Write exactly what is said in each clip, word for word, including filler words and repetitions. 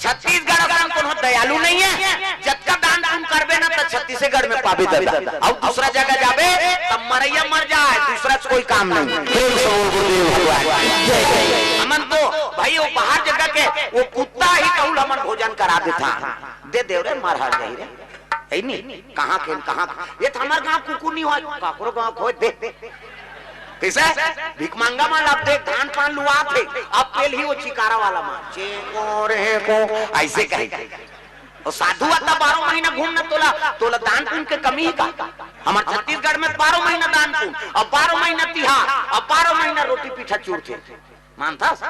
छत्तीसगढ़ असन कोनो दयालु नहीं है। जतका दान पुण्य करबे ना, त छत्तीसगढ़ में पाबे दादा। अउ दूसरा जगह जाबे, तब मरैया मर जाए, दूसरा से कोई काम नहीं। प्रेम से बोल गुरुदेव भगवान की जय। हमन तो भाई, वो बाहर जगह के, वो कुत्ता ही कहूँ हमन भोजन करा देथा। दे देव रे, मार हार जाही रे। है नी? कहाँ के, कहाँ के? ये तो हमार गाँव कुकुर नहीं होय, काकरो गाँव खोज दे। कैसे? भिखमंगा मन ला देख, धान पान लुआत हे, अब पेल ही वो चिकारा वाला मार। चे को रे को, ऐसे कहे। और साधु आता बारह महीना घूमना, तोला, तोला दान पुण्य के कमी ही का? हमार छत्तीसगढ़ में बारह महीना दान पुण्य, और बारह महीना तिहार, और बारह महीना रोटी पीठा चूरथे। मानथस?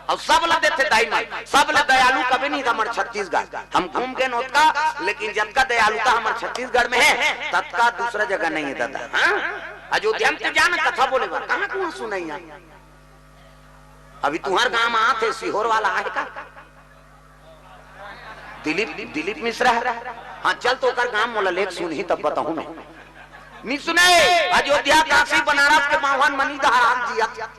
अउ सब ल देथे दाई मन, सब ल दयालु कभी नहीं था हमर छत्तीसगढ़। हम घूम के नोतका, लेकिन जतका दयालुता हमर छत्तीसगढ़ में है, ततका दूसरा जगह नहीं है दादा। हाँ? अयोध्या में तो जाना कथा बोले बर, कहाँ कहाँ सुनैया? अभी तुम्हार गांव में आथे, सीहोर वाला आहे का? दिलीप, दिलीप मिश्रा है। हाँ, चल तो ओकर गांव मोला लेके सुनही, तब बताहूं मैं। नहीं सुने, अयोध्या, काशी, बनारस के बाभन मनीदह राम जी अत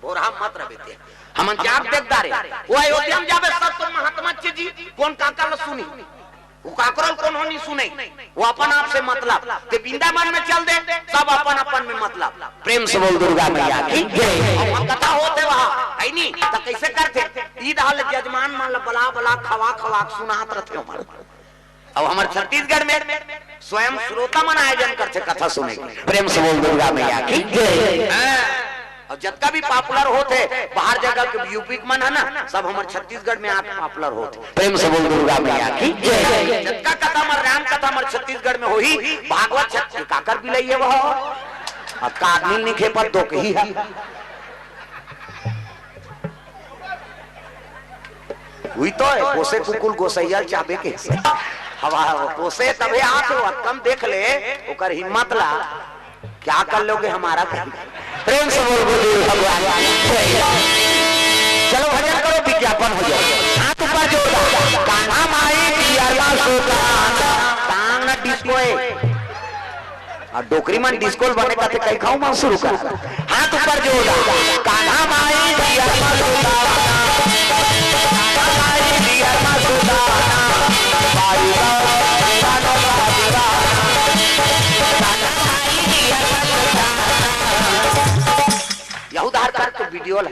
भोरहा मत रहे ते। हमन जाब देख डारे। वो अयोध्या में जाबे, सब तो महात्मा चे जी, कोन काकर ल सुनी? वो काकरो ल कोनो नहीं सुने। वो अपन आप से मतलब। ते वृंदावन में चल दे, सब अपन अपन में मतलब। प्रेम से बोल दुर्गा मैया की जय। और कथा होथे वहाँ, है नी? त कैसे करथे? ई डाल जजमान मन ल बला बला, खवा खवा सुनात रथे हमर। अब हमर छत्तीसगढ़ में स्वयं श्रोता मन आयोजन करथे कथा सुने के। प्रेम से बोल दुर्गा मैया की जय। हाँ। और जतका भी popular होथे, बाहर जगह के यूपी के मन है ना, सब हमर छत्तीसगढ़ में आके popular होथे। प्रेम से बोल दुर्गा मैया की जय। जतका कथा हमर राम कथा हमर छत्तीसगढ़ में होही, भागवत छत्तीस काकर बिलई है वो। अब का आदमी नहीं खेपत दो कही है। उही तो है, पोसे कुकुल गोसैया ल चाबे के। हवा पोसे तभे आत हो, कम देख ले, ओकर हिम्मत ला, क्या कर लोगे हमारा कहीं। प्रेम से बोल गुरुदेव भगवान की जय। चलो भजन करो, विज्ञापन हो जाए। हाथ ऊपर जोरदार। कान्हा माई पियरवा सूता। टांग न डिस्को है। अउ डोकरी मन डिस्को ल बने कथे, कई खाऊ मन शुरू कर। हाथ ऊपर जोरदार। कान्हा माई पियरवा सूता। कान्हा माई पियरवा सूता। बाई बाई, कान्हा माई पियरवा सूता। यहू धार कर तो वीडियो ल।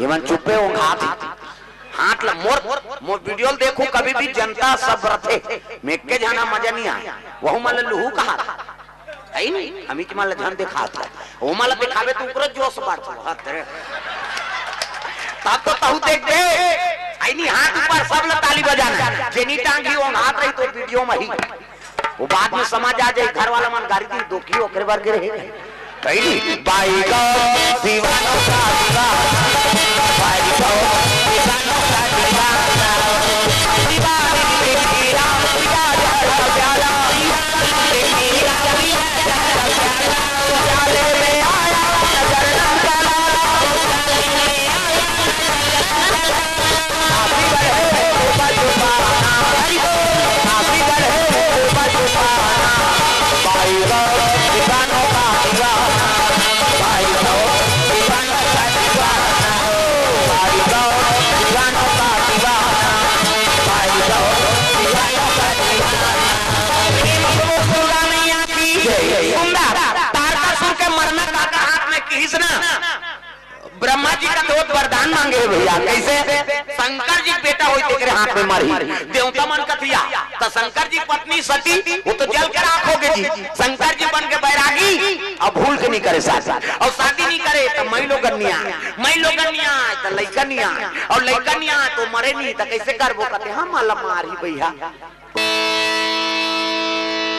ये मन चुप्पे ओंघात हे। हाथ ला मोर, मोर वीडियो ल देखू, कभी भी जनता सब रथे। में के जाना मजा नहीं आए। वहू मन ल लुहू कहा था। आई नहीं, हम इच मन ल झन दिखा था। वो मन ल दिखावे तो ऊपर जोश बढ़ था। हद रे। तब तो तहू देख दे। आई नहीं, हाथ ऊपर सब ल ताली बजाना। जेनी टांगी ओंघात रही तो वीडियो में ही। वो बाद में समझ आ जाए, घर वाला मन गारी दी, दोखी ओकरे बर गिरे हे। कही, "बाई गो दीवानों का दीवाना, बाई गो दीवानों का दीवाना, दीवानी तेरी राम, दीवानी तेरी राम, दीवानी तेरी राम।" तारकासुर के मरना काकर हाथ में किहिस ना। ब्रह्मा जी का तो वरदान मांगे हे भैया, कैसे? शंकर जी के बेटा होई तेकरे हाथ में मरही। देवता मन कथिया, तो शंकर जी पत्नी सती, वो तो जल के राख हो गई जी। शंकर जी बन के बैरागी, अब भूल के नहीं करे शादी, और शादी नहीं करे तो मई लोगन नहीं आए, मई लोगन नहीं आए तो लइका नहीं आए, और लइका नहीं आए तो मरे नहीं, तो कैसे करबो? कहते हम अलग मारी भैया।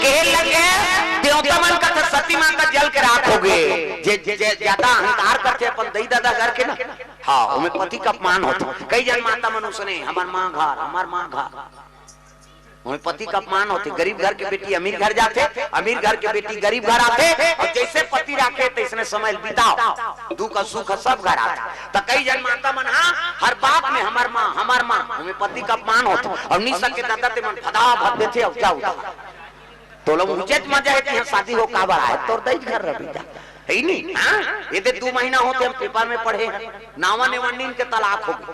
कहे लगे, देवता मन का तो सती माता जल के राख हो गए। जे, जे, जे ज्यादा अहंकार करते अपन दई दादा घर के ना, हाँ, ओमे पति का अपमान होता। कई जन माता मन उसने, "हमार माँ घर, हमार माँ घर।" ओमे पति का अपमान होते। गरीब घर के बेटी अमीर घर जाते, अमीर घर के बेटी गरीब घर आते, और जैसे पति राखे तैसने समय बिताओ, दुख और सुख सब घर आते। तो कई जन माता मन, हाँ, हर बात में "हमार माँ, हमार माँ", ओमे पति का अपमान होता। और निशा के दादा ते मन फदा भर देते, अब जाओ। तोला उचित मजा है कि यहाँ शादी हो काबर आए, तोर दई घर रह बेटा। है ही नहीं, हाँ? ये दे दो महीना होते हम पेपर में पढ़े हैं, नावा ने वंडीन के तलाक हो गए।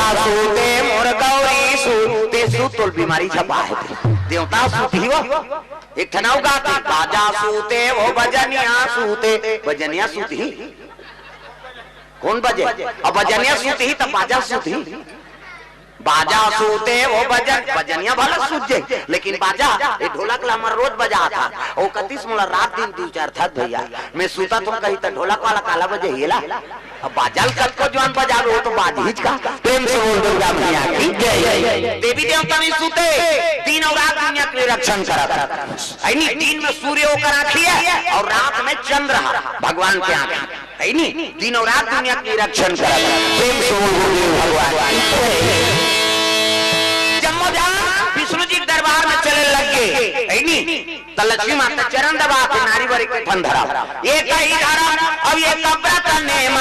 सूते मोर गौरी सूते, सूत तोल बीमारी छपा हे। देवता सूत ही वो। एक ठन अउ गाथे, बाजा सूते वो बजनिया सूते, बजनिया सूत ही। कोन बजे? अब बजनिया सूत ही, तब बाजा सूत ही। बाजा सूते वो बजन, बजनिया भला सूत जाय, लेकिन बाजा, ये ढोलक ला हमर रोज बजाथे। ओ कतिस मोला रात दिन दू चार थक भैया, मैं सूतत हों कही त ढोलक वाला काला बजे हेला। अब बाजा ल कतको जुवान बजाबे, वो तो बाजहीच का। प्रेम से बोल दुर्गा मैया की जय। देवी देवता नहीं सूते, दिन अउ रात दुनिया के लिए रक्षण करत। ऐनी दिन में सूर्य ओकर आँखी हे अउ रात में चंद्र हा भगवान के आँखी। ऐनी दिन अउ रात दुनिया के लिए रक्षण करत। प्रेम से बोल गुरुदेव भगवान की जय। जम्मो जान विष्णु जी के दरबार में चले लग गे। ऐनी त लक्ष्मी माता चरण दबाथे, नारी बर एक ठन धरम, एक ही धरम, अब ये कब्र का नेमा,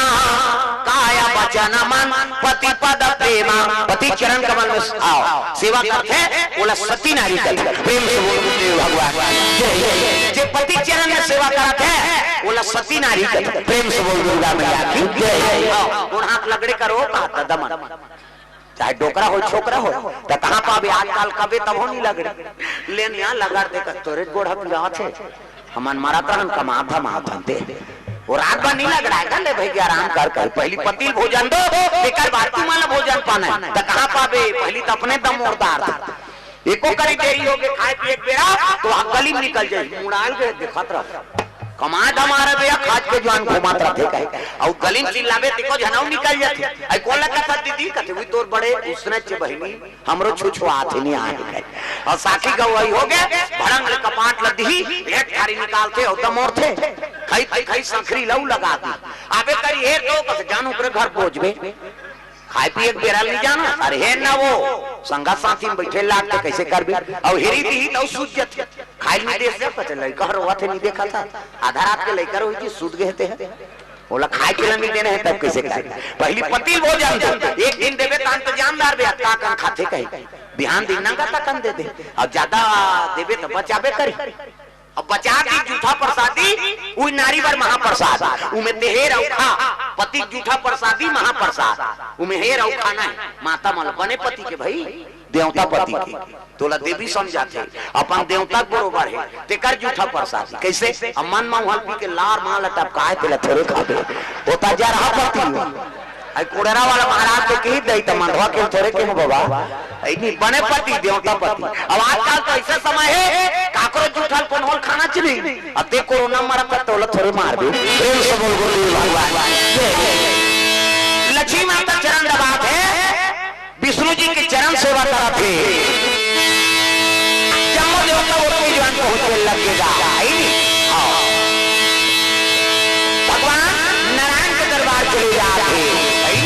काया वचन मन पति पद प्रेमा। पति चरण कमल में आओ, सेवा करथे, ओला सती नारी कथे। प्रेम से बोल गुरुदेव भगवान जय। जे पति चरण में सेवा करत हे, ओला सती नारी कथे। प्रेम से बोल दुर्गा मैया की जय। आओ, गोड़ हाथ लगड़े करो, कहा दमन। चाहे डोकरा हो, छोकरा हो, त कहाँ पाबे आजकल, कबे तभो नहीं लगड़े। लेन यहाँ लगड़ दे कर तोरे गोड़ पिरात हे। हमन मरत रहन, कमात धमात हन ते। वो रात भर नहीं लगड़ाय का, ले भाई, आराम कर कर। पहली पति ल भोजन दो, तेकर बाद तुमन भोजन पाना हे। त कहाँ पाबे, पहली त अपने दम मोरदार दे। एको करी देरी हो गे खाए पिए के बेरा, तो आ गली में निकल जाए, मुड़ाल गए, देखत रह। कमाए धमाए रहे भैया, खाज के जुवान घुमात रथे कहे। अउ गली में चिल्लाबे, तेको झनऊ निकल जाथे। आई कोन ला कथस दीदी? कथे, "उई तोर बड़े उसने चे बहिनी, हमरो छुछुआत हे, नहीं आए।" अउ साखी गवाही हो गे, भड़ंग ले कपाट ल दिही, एक थारी निकालथे, अउ दमोरथे। खई, खई, खई, संखरी लऊ लगा दी। आबे करी हेर तो, कथे, "जान ओकरे घर बोझबे।" खाए पिए के बेरा ल नहीं जाना, अरे हे ना वो, संगा साथी में बैठे लागथे, कैसे करबे? अउ हेरी दिही त सूत जथे। खाए ल नहीं दे से, कथे लइका ह रोवत हे, नहीं देखत हे। आधा रात के लइका रोही जी, सूत गए हे। ओला खाए के ल नहीं देना हे, तब कैसे करबे? पहली पति ल भोजन दे, एक दिन देबे त इंतजामदार बे, अतका कन खाथे कहे। बिहान दिन नंगा तकन दे दे, अउ ज्यादा देबे त बचाबे करी। अब बचा दी जूठा प्रसादी, उई नारी बर महाप्रसाद। उमे ते हेर अउ खा, पति जूठा प्रसादी महाप्रसाद। उमे हेर अउ खाना हे। माता मन ल बने पति के भई, देवता पति के। तोला देवी समझाथे, अपन देवता के बरोबर हे। तेकर जूठा प्रसादी। कैसे? अब मन म उहल पी के लार मां ल टपकाए, तेला थोरे खाबे। ओता जरहा पति हो। आई कोड़रा वाला महाराज तो कही दई त मंडवा के थोरे के हो बाबा। ऐनी बने पति, देवता पति। अब आजकल तो ऐसे समय हे, काकरो जूठा ल कोन होल खाना चाहिए। अब ते कोरोना मरत हे, तोला थोरे मारबे। प्रेम से बोल गुरुदेव भगवान। लक्ष्मी माता चरण दबाथे, विष्णु जी के चरण सेवा करथे। जम्मो देवता ओतके जुवान पहुंचे लगेगा। आई? हाँ। भगवान नारायण के दरबार चले जाथे। आई?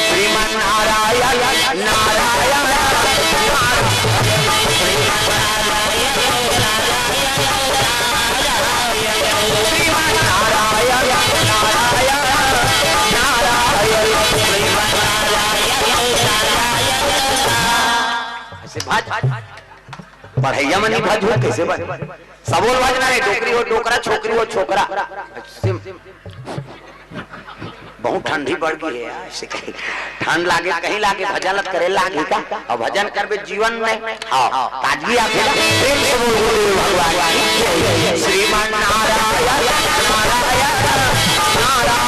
श्रीमन नारायण, नारायण, नारायण। ऐसे भज, पढ़ैया म नहीं भज हो, कैसे भज? सबोल भजना हे, डोकरी हो डोकरा, छोकरी हो छोकरा। सिम-, बहुत ठंडी बढ़ गई है यार, ऐसे कहीं ठंड लागे, कहीं लागे, भजन लत करे लागे का? अउ भजन करबे जीवन में, हाँ, ताजगी आथे। प्रेम से बोल गुरुदेव भगवान की जय। श्रीमन नारायण, नारायण, नारायण,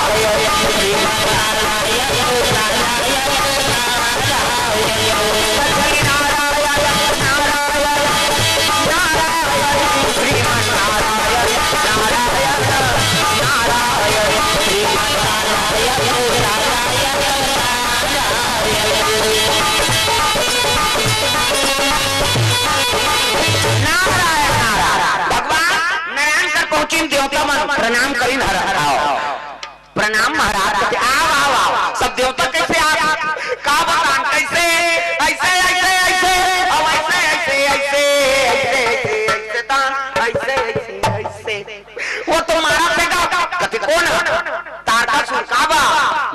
श्रीमन नारायण, नारायण, नारायण, नारायण, श्रीमन नारायण, नारायण, नारायण, श्रीमन नारायण, नारायण। नारायण, नारायण। भगवान नारायण कर पहुंचिन, देवता मन प्रणाम करिन, हर हर आओ। प्रणाम महाराज, कथे, आओ, आओ, आओ। सब देवता कैसे आ? का बतान, कैसे? ऐसे, ऐसे, ऐसे, अब ऐसे, ऐसे, ऐसे, ऐसे, ऐसे, ऐसे, तान, ऐसे, ऐसे, ऐसे। वो तो मारा फेंका, कथे, कोन हे? तारकासुर का बा?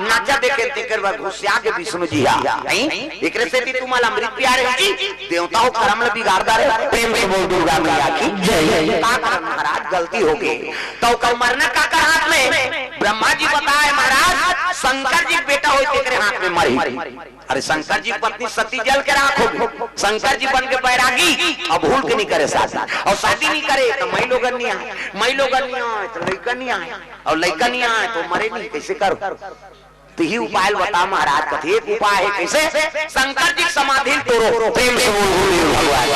नाचा देखे तेकर बर घुसिया के विष्णु जी हा। नहीं? एकरे सेती तुम्हारा अमृत पिया रहे जी, देवता हो करम ल बिगाड़ डारे। प्रेम से बोल दुर्गा मैया की जय। का करन महाराज, गलती हो गई। तो ओकर मरना काकर हाथ में? ब्रह्मा जी बताए महाराज, शंकर जी के बेटा हो तेकरे हाथ में मरही। अरे शंकर जी की पत्नी सती जल के राख होगे, शंकर जी बन के बैरागी, अब भूल के नहीं करे शादी, अउ शादी नहीं करे त मई लोगन नहीं आय, मई लोगन नहीं आय त लइका नहीं आय, अउ लइका नहीं आय त मरे नहीं, कइसे करो? त इही उपाय ल बता महाराज। कथे एक उपाय हे, कइसे? शंकर जी के समाधि ल तोरो, प्रेम से बोल गुरुदेव भगवान।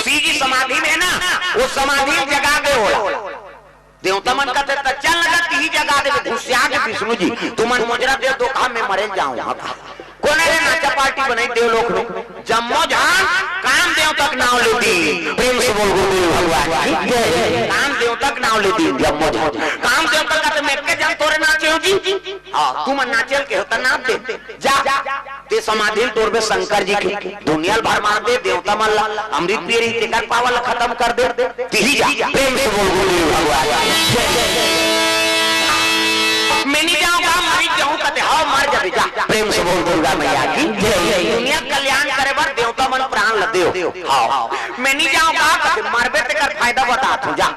शिव जी समाधि में हे ना, ओ समाधि ल जगा दे ओला। देवता मन कथे त चल न गा, तिही जगा देबे, घुसिया के विष्णु जी, तुमन मोजरा दे दो, कहा मैं मरे ल जाहूं। हाँ, कोन हे रे नाचा पार्टी बनाइस देवलोक में? जम्मो झन कामदेव तक नाव ले दीन। प्रेम से बोल गुरुदेव भगवान की जय। कामदेव तक नाव ले दीन जम्मो झन। कामदेव तक का तो मैं के जन तोरे नाचे हो जी। हाँ, तुमन नाचे ल के हो त नाच दे। जा, ते समाधि ल तोरबे शंकर जी के, दुनिया ल भरमार दे, देवता मन ला अमृत पिए रही, तेकर पावर ला खत्म कर दे। तिही जा, प्रेम से बोल गुरुदेव भगवान। मैं नहीं जाऊंगा, मर जाऊं कते, हाँ, मर जाबे, जा। प्रेम से बोल दुर्गा मैया की जय। दुनिया कल्याण करे बर देवता मन प्राण ल देव। हाँ, मैं नहीं जाऊंगा कते, मरबे तेकर फायदा बता तू, जा।